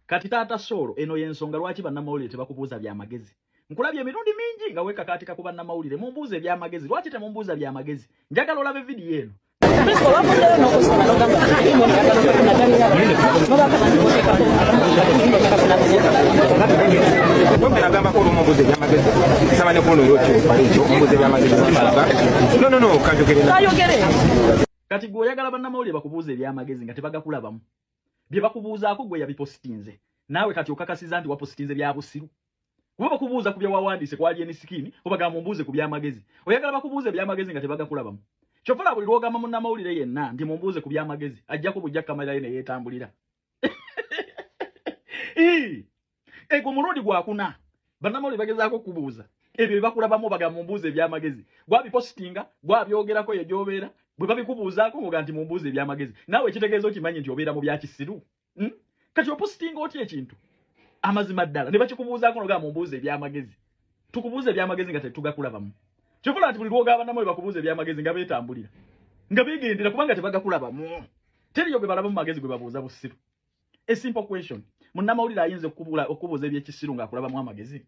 Kati taata Soolo, eno y'ensonga lwaki bannamawulire tebakubuuza byamagezi. Nkulabye emirundi mingi nga weekakaatika ku bannamawulire, mumbuuza ebyamagezi. Lwaki temumbuuza byamagezi? Njagala olabe vidiyo eno. Kati gwe oyagala bannamawulire bakubuuza ebyamagezi nga tebagakulabamu. Bye bakubuuzaako gwe yabipositinze. Naawe kati okakasiza nti wapositinze bya busiru. Kuba bakubuuza ku bye wawandiise ku Alien Skin, obagamba mumbuuze ku byamagezi. Oyagala bakubuuze ebyamagezi nga tebagakulabamu. Kyova olaba buli lw'ogamba munnamawulire yenna nti mumbuuze ku byamagezi, ajjako bujja kamera ye ne yeetambulira. Ego mulundi gwakuna bannamawulire bagezaako okukubuuza ebyo bye bakulabamu, obagamba mumbuuze ebyamagezi. Gwabipositinga, gwabyogerako eyo gy'obeera, bwe babikubuuzaako ng'oga nti mumbuuze ebyamagezi. Naawe ekitegeeza okimanyi nti obeera mu bya kisiru. Kati opositinga otya ekintu amazima ddala ne bakikubuuzaako n'ogamba mumbuuze ebyamagezi? Tukubuuza ebyamagezi nga tetugakulabamu. Kyova nti buli lw'ogamba bannamawulire bakubuuza ebyamagezi nga beetambulira, nga beegendera, kubanga tebagakulabamu. Teriyo gwe balabamu magezi gwe babuuza busiru. A simple question. Munnamawulire ayinza okubuuza ebyekisiru ng'akulabamu amagezi?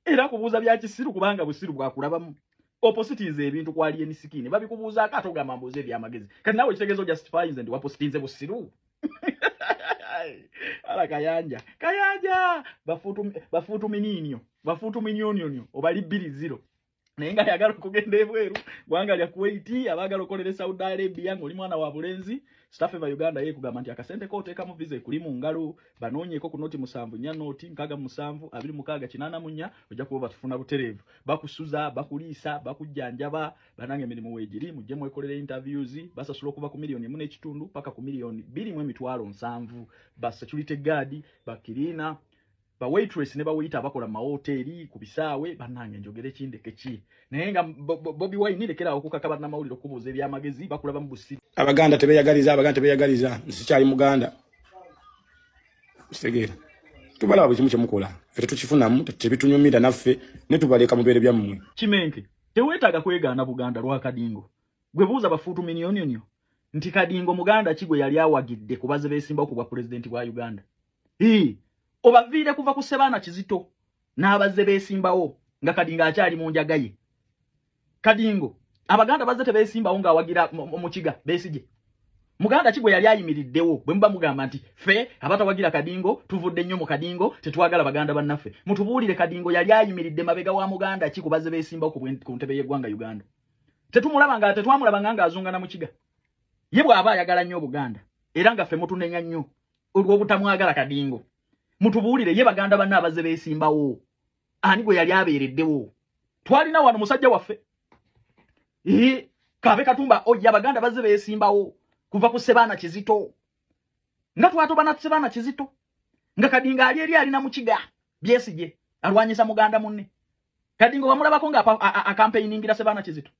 Era akubuuza bya kisiru kubanga busiru bwakulabamu. Opositinze ebintu ku Alien Skin, babikubuuzaako ate ogamba mbuuza ebyamagezi. Kati naawe ekitegeeza ojustifyinze nti wapositinze busiru. Ala kayanja, kayanja, bafuutu miniinyo, bafuutu minyonyonyo, obali 2-0. Naye nga ayagala okugenda ebweru, gwanga lya Kuwait, abaagala okolera Saudi Arabia ng'oli mwana wa bulenzi, Staff Eva Uganda yeekugamba nti akasente ko oteekamu visa ekuli mu ngalo, banoonyeeko ku noti 74 67 26 84, ojja kuba batufuna butereevu. Bakusuza, bakuliisa, bakujjanjaba, banange emirimu weegiri, mujje mwekolere interviews, basasula okuva ku miliyoni 1.5 paka ku miliyoni 2 mu emitwalo 70. Ba security guard, ba cleaner, ba waitress ne ba waiter abakola mu mawoteeri, ku bisaawe, bannange njogere kindeke ki? Naye nga Bobi Wine lekerawo okukaka bannamawulire okubuuza ebyamagezi, bakulaba mu busiru. Abaganda tebeyagaliza, Abaganda tebeyagaliza. Nsikyali Muganda, kitegeera? Tubalaba buli kimu kyemukola, ffe tetukifunamu, tebitunyumira naffe, ne tubaleka mubeere byammwe. Kimenke, teweetaaga kwegaana Buganda lwa Kadingo. Gwe buuza bafuutu minyonyonyo nti Kadingo muganda ki gwe yali awagidde ku bazze beesimbawo ku bwa pulezidenti bwa Uganda? Obaviire kuva ku Sebaana Kizito n'abazze beesimbawo nga Kadingo akyali mu njaga ye. Kadingo Abaganda bazze tebeesimbawo ng'awagira Mukiga Besigye. Muganda ki gwe yali ayimiriddewo? Bwe muba mugamba nti ffe abatawagira Kadingo tuvudde nnyo mu Kadingo, tetwagala baganda bannaffe, mutubuulire Kadingo yali ayimiridde mabega wa muganda ki ku bazze beesimbawo ku ntebe y'eggwanga Uganda? Tetumulaba nga tetwamulabanga ng'azunga na Mukiga. Ye bw'aba ayagala nnyo Obuganda era nga ffe mutunenya nnyo olw'obutamwagala Kadingo, mutubuulire ye baganda banne abazze beesimbawo ani gwe yali abeereddewo? Twalina wano musajja waffe Kabe Katumba oyo. Abaganda bazze beesimbawo kuva ku Sebaana Kizito, nga twatoba na Sebaana Kizito, nga Kadingo ali eri alina Mukiga Besigye alwanyisa muganda munne. Kadingo bamulabako nga akampeiningira Sebaana Kizito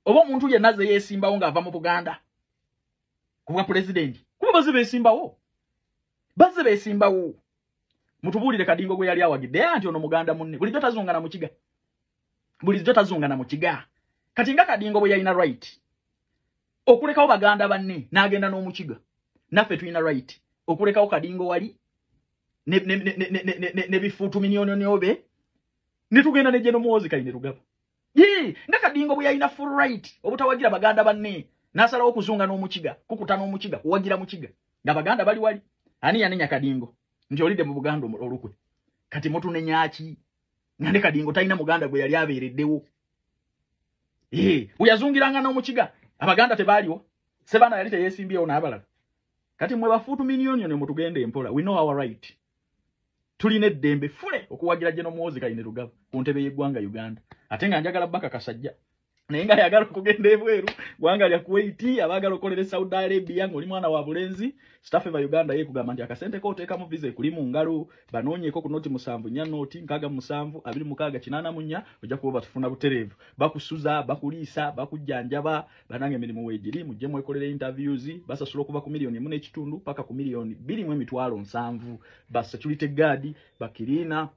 oba omuntu yenna azze yeesimbawo ng'ava mu Buganda ku bwa pulezidenti? Kuba bazze beesimbawo, bazze beesimbawo. Mutubuulire Kadingo gwe yali awagidde anti ono muganda munne bulijjo tazungana Mukiga, bulijjo tazungana Mukiga. Kati nga Kadingo bwe yalina right okulekawo baganda banne n'agenda n'Omukiga, naffe tulina right okulekawo Kadingo wali ne bifuutu minyonyonyobe ne tugenda ne General Muhoozi Kainerugaba. Yee, nga Kadingo bwe yalina full right obutawagira baganda banne n'asalawo okuzunga n'Omukiga, kukuta n'Omukiga, kuwagira Mukiga nga baganda bali wali, ani yanenya Kadingo nti olidde mu Buganda olukwe? Kati mutunenyaki nga ne Kadingo talina muganda gwe yali abeereddewo? Bwe yazungiranga n'Omukiga abaganda tebaaliwo? Sebaana yali teyeesimbyewo n'abalala. Kati mwe bafuutu minyonyonyo mutugende empola. We know our right. Tulina eddembe fule okuwagira General Muhoozi Kainerugaba ku ntebe y'eggwanga Uganda. Ate nga njagala baka kasajja. Naye nga ayagala okugenda ebweru, gwanga lya Kuwait, abaagala okolera Saudi Arabia ng'oli mwana wa bulenzi, Staff Eva Uganda yeekugamba nti akasente ko oteekamu visa ekuli mu ngalo, banoonyeeko ku noti 74 67 26 84, ojja kuba batufuna butereevu. Bakusuza, bakuliisa, bakujjanjaba, banange emirimu weegiri, mujje mwekolere interviews, basasula okuva ku miliyoni 1.5 paka ku miliyoni 2 mu emitwalo 70. Ba security guard, ba cleaner,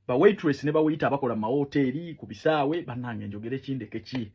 ba waitress ne ba waiter abakola mu mawoteeri, ku bisaawe, bannange njogere kindeke ki?